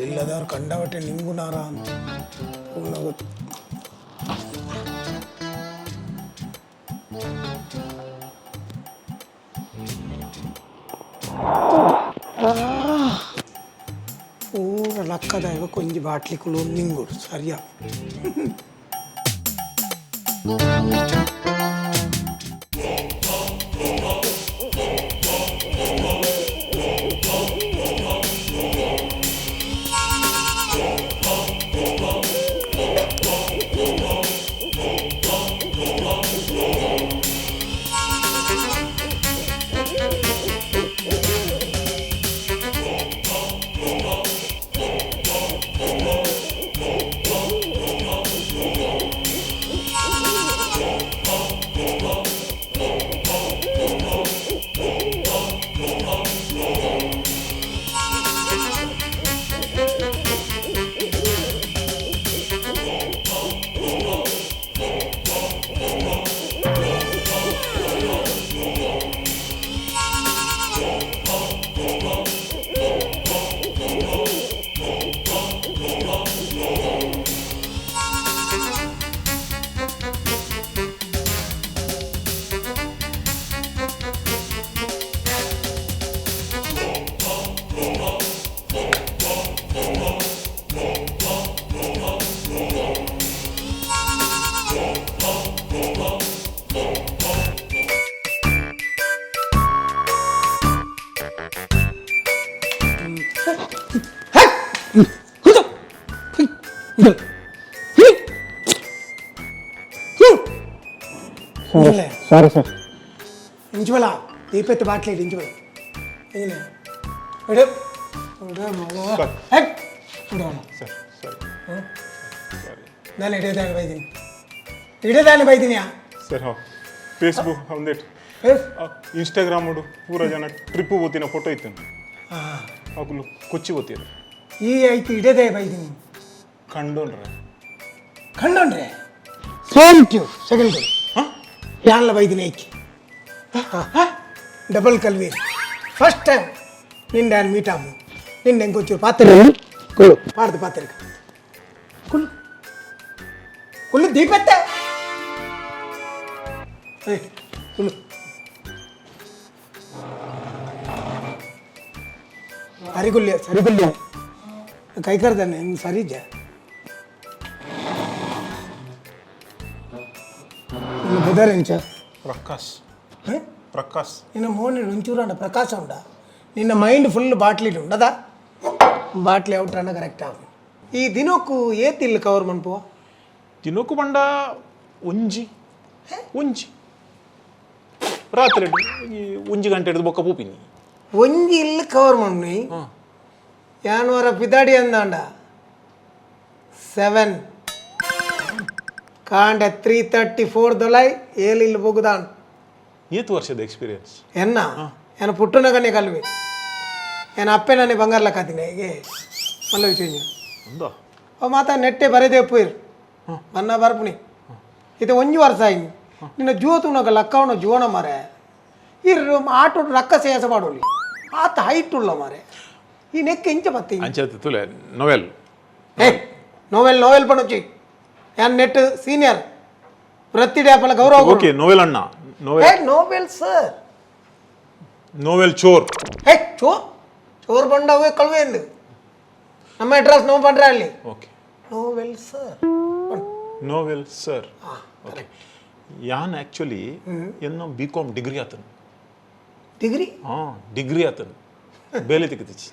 ಇಲ್ಲದವ್ರು ಕಂಡವಟ್ಟೆ ನಿಂಗುನಾರ ಅಂತ ಗೊತ್ತು. ಪೂರ ಲಕ್ಕದ ಕೊಂಜಿ ಬಾಟ್ಲಿ ಕುಲು ನಿಂಗುಡು ಸರಿಯಾ. Sorry sir. ಇಂಚುವಲ ದೀಪತ್ತು ಬಾಟ್ಲಿ ಇಂಚುವಲ ಇಡು ಸರ್ ಸಾರಿ. ನಾನು ಇಡೇದಾನೆ ಬೈದೀನಿ, ಇಡೇದಾನೆ ಬೈದೀನಿಯಾ? ಸರ್ ಹಾಂ, ಫೇಸ್ಬುಕ್ ಒಂದೇಟ್ ಇನ್ಸ್ಟಾಗ್ರಾಮ್ ಪೂರ ಜನ ಟ್ರಿಪ್ ಹೋತಿನ ಫೋಟೋ ಇತ್ತು, ಅಕುಲು ಕೊಚ್ಚಿ ಹೋತಿರು. ಈ ಐತಿ ಇಡೇದೇ ಬೈದೀನಿ. ಕಂಡೋನ್ರೆ. ಕಂಡೋನ್ರೆ same to second ಯಾನ್ಲ ಬೈದಿನಿ ಐಕಿ ಡಬಲ್ ಕಲ್ವಿ. ಫಸ್ಟ್ ಟೈಮ್ ನಿಂಡೆ ನಾನು ಮೀಟ್ ಆಗು ನಿಂಡೆ ಹೆಂಗೆ ಗೊತ್ತಿರು ಪಾತ್ರೆ ಕುಳ್ಳು ಪಾಡ್ದು ಪಾತ್ರೆ ಕುಳ್ಳು ಕುಳ್ಳು ದೀಪತ್ತೆ ಏಯ್ ಕುಳ್ಳು ಸರಿಗುಲ್ಯ ಸರಿಗುಲ್ಯ ಕೈ ಕರ್ದಾನೆ ನಿಮ್ಗೆ ಸರಿ ಇದ್ಯಾ? ನಿನ್ನ ಬುಧರ್ ಎಂಚ? ಪ್ರಕಾಶ್. ಹಾಂ? ಪ್ರಕಾಶ್. ನಿನ್ನ ಮೋನಿ ಒಂಚೂರು ಅಂಡ ಪ್ರಕಾಶ ಉಂಡ, ನಿನ್ನ ಮೈಂಡ್ ಫುಲ್ ಬಾಟ್ಲಿ ಉಂಡದ, ಬಾಟ್ಲಿ ಔಟ್ ಅಣ್ಣ ಕರೆಕ್ಟ್ ಆಗ. ಈ ದಿನಕ್ಕೂ ಏತಿಲ್ಲ ಕವರ್ ಮನ್ಪು. ತಿನ್ನೋಕು ಬಂಡ ಒಂಜಿ ಒಂಜಿ ರಾತ್ರಿ ಈ ಒಂಜಿ ಗಂಟೆ ಹಿಡಿದು ಬೊಕ್ಕ ಪೂಪಿನಿ. ಒಂಜಿ ಇಲ್ಲಿ ಕವರ್ ಮಣ್ಣಿ ಯಾನ್ವರ ಪಿದಾಡಿ ಅಂದಾಂಡ 7 ಕಾಂಡ 3:34 ದೊಲೈ ಏಳು ಇಲ್ಲಿ ಬೋಗುದಾಂಡ್. ಏತು ವರ್ಷದ ಎಕ್ಸ್ಪೀರಿಯನ್ಸ್? ಎನ್ನ ಏನ ಪುಟ್ಟನಗನೆ ಕಲ್ವಿ ಏನ ಅಪ್ಪೆ ನಾನೇ ಬಂಗಾರಲ ಕಾತಿನ ಹೇಗೆ ಮಲ್ಲ ವಿಷಯ. ఉందా? ಅವ ಮಾತ ನೆಟ್ಟೆ ಬರೆದೇ ಪೋಯಿರ್ ಮನ್ನ ಬರ್ಪುಣಿ ಇದು ಒಂಜಿ ವರ್ಷ ಆಯ್ನಿ ನಿನ್ನ ಜೋತುನಗ ಲಕ್ಕವನ ಜೋಣ ಮಾರೆ. ಈ ಆಟೋ ರಕ್ಕ ಸೇಸ ಮಾಡೋಲಿ ಆತ ಹೈಟ್ ಉಳ್ಳ ಮಾರೆ, ಈ ನೆಕ್ ಇಂಚ ಬತ್ತಿ. ಅಂಚೆ ತುಲೆ ನೊವೆಲ್. ಏ ನೋವೆಲ್ ನೋವೆಲ್ ಪಣುಚಿ ಯಾನ್ ನೆಟ್ ಸೀನಿಯರ್. ವೃತ್ತಿ ಡ್ಯಾಪಲ ಗೌರವ. ಓಕೆ, ನೋವೆಲ್ ಅಣ್ಣ, ನೋವೆಲ್. ಹೇ, ನೋವೆಲ್ ಸರ್. ನೋವೆಲ್ ಚೋರ್. ಹೇ, ಚೋರ್ ಚೋರ್ ಬಂಡವೇ ಕಳುವೆ ಎಂದು ನಮ್ಮ ಅಡ್ರೆಸ್ ನೋವು ಪಂಡ್ರೆ ಅಲ್ಲಿ. Okay. Novel sir. Novel sir, okay. ಯಾನ್ ಆ್ಯಕ್ಚುಲಿ ಎನ್ನೋ ಬಿ ಕಾಮ್ ಡಿಗ್ರಿ ಆತನು. ಡಿಗ್ರಿ? ಹಾಂ, ಡಿಗ್ರಿ ಆತನು, ಬೇಲೆ ತಿಕ್ಕತಿಚ್ಚಿ.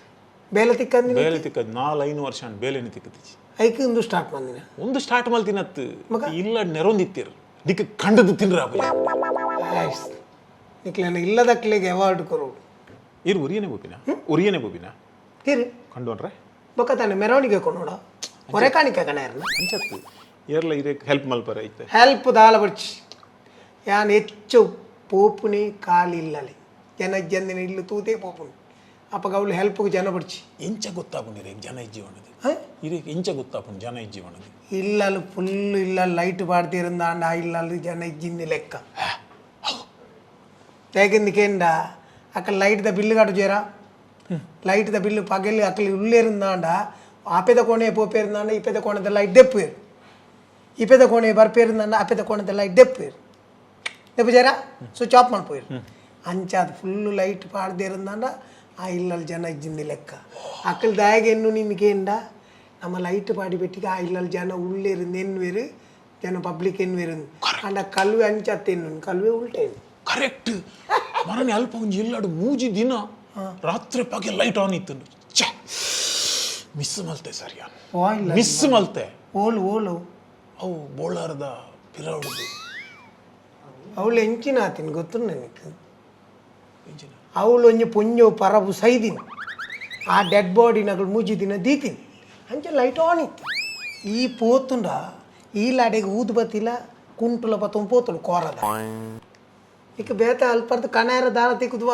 ಬೇಲೆ ತಿಕ್ಕಂದಿನ? ಬೇಲೆ ತಿಕ್ಕದ್ ನಾಲ್ ಐನು ವರ್ಷ ಆಂಡ್ ಬೇಲೆನೆ ತಿಕ್ಕತಿಚ್ಚಿ. ಐಕ್ ಇಂದು ಸ್ಟಾರ್ಟ್ ಬಂದಿನ? ಒಂದು ಸ್ಟಾರ್ಟ್ ಮಲ್ತಿನತ್ತು. ಮಗ? ಇಲ್ಲ, ನೆರೊಂದಿತ್ತೀರ್ ದಿಕ್ಕ ಕಂಡದ್ದು ತಿನ್ರ. ನಿಕ್ಲೇನ ಇಲ್ಲದಕ್ಲಿಗೆ ಅವಾರ್ಡ್ ಕೊರೋಡು. ಇರು, ಉರಿಯನೆ ಬೋಪಿನ, ಉರಿಯನೆ ಬೋಪಿನ. ಇರು. ಕಂಡೋನ್ರೆ. ಬೊಕ್ಕ ತಾನೆ ಮೆರವಣಿಗೆ ಕೊನೋಡ ಹೊರೆ ಕಾಣಿಕೆ ಕಣೇರ್ನ. ಅಂಚತ್ತು ಏರ್ಲ ಇರೇ ಹೆಲ್ಪ್ ಮಲ್ಪರ ಐತೆ. ಹೆಲ್ಪ್ ದಾಲ ಬಡ್ಚಿ, ಯಾನ್ ಹೆಚ್ಚು ಪೋಪುನಿ ಕಾಲಿಲ್ಲಲಿ ಜನ ಜಂದಿನ ಇಲ್ಲು ತೂತೆ ಪೋಪುನಿ, ಅಪ್ಪಗ ಅವಳು ಹೆಲ್ಪ್ಗೆ ಜನ ಬಡ್ಚಿ. ಎಂಚ ಗೊತ್ತಾಪುಂಡು ಇರೇಗ್ ಜನ ಜೀವನది? ಹ? ಇರೇಗ್ ಎಂಚ ಗೊತ್ತಾಪುಂಡು ಜನ ಜೀವನది? ಇಲ್ಲಲ್ಲಿ ಫುಲ್ ಇಲ್ಲ ಲೈಟ್ ಪಾಡ್ತಿರಂದಾಂಡ ಆ ಇಲ್ಲಲ್ಲಿ ಜನ ಇಜ್ಜಿಂದಿ ಲೆಕ್ಕ. ತೇಗಿಂದ ಅಕ್ಕ ಲೈಟ್ದ ಬಿಲ್ಲು ಕಟ್ಟುಜೇರ? ಲೈಟ್ದ ಬಿಲ್ಲು ಪಗಲಿ ಅಕ್ಕಲಿ ಉಳ್ಳೇರಿಂದಾಂಡ ಆಪೆದ ಕೋಣೆ ಪೋಪೇರಿಂದಾಂಡ ಇಪ್ಪೆದ ಕೋಣದ ಲೈಟ್ ದೆಪ್ಪುವೇರು, ಇಪ್ಪೆದ ಕೋಣೆ ಬರ್ಪೇರಿಂದಾಂಡ ಆಪೆದ ಕೋಣದ ಲೈಟ್ ದೆಪ್ಪುವೇರು. ದೆಪ್ಪುಜೇರ? ಸ್ವಿಚ್ ಆಫ್ ಮಾಡ್ಪೋಯಿರು. ಅಂಚಾದ ಫುಲ್ಲು ಲೈಟ್ ಪಾಡ್ದಿರಂದಾಂಡ ಆ ಇಲ್ಲಲ್ಲಿ ಜನ ಇಜ್ಜಿಂದಿ ಲೆಕ್ಕ. ಅಕ್ಕಲ್ ದಾಯಗೆ ಎನ್ನು ನಿನ್ಕೇಂಡ ನಮ್ಮ ಲೈಟ್ ಪಾಡಿ ಪೆಟ್ಟಿಗೆ ಆ ಇಲ್ಲಲ್ಲಿ ಜನ ಉಳ್ಳೇರು ಎನ್ನುವೇರು, ಜನ ಪಬ್ಲಿಕ್ ಎನ್ನುವೇರು. ಅಂಡ ಕಲ್ವೆ ಅಂಚತ್ತೆ ಎನ್ನು ಕಲ್ವೆ ಉಲ್ಟೇನು. ಕರೆಕ್ಟ್ ಮರನೆ, ಅಲ್ಪ ಒಂಜಿ ಇಲ್ಲಾಡು ಮೂಜಿ ದಿನ ರಾತ್ರಿ ಪಗೆ ಲೈಟ್ ಆನ್ ಇತ್ತು. ಛೆ, ಮಿಸ್ ಮಲ್ತೆ ಸರ್ ಯಾನ್. ಓ ಇಲ್ಲ. ಮಿಸ್ ಮಲ್ತೆ. ಓಲು ಓಲು? ಅವು ಬೋಳಾರದ ಪಿರೌಡುದು. ಅವಳು ಎಂಚಿನ ಆತಿನ ಗೊತ್ತು ನನಗೆ. ಎಂಚಿನ? ಅವಳು ಒಂಜಿ ಪೊಂಜೋ ಪರಬು ಸೈದಿನ, ಆ ಡೆಡ್ ಬಾಡಿ ನಗಳು ಮೂಜಿ ದಿನ ದೀತಿನಿ, ಅಂಚೆ ಲೈಟ್ ಆನ್ ಇತ್ತು. ಈ ಪೋತುಂಡ ಈ ಲಾಡೆಗೆ ಊದು ಬತ್ತಿಲ್ಲ, ಕುಂಟುಲ ಪತ್ತೊಂದು ಪೋತುಳು ಕೋರದ. ಇಕ್ಕ ಬೇತ ಅಲ್ಪರ್ದು ಕಣಾರ ದಾರ ತಿಕ್ಕುದು.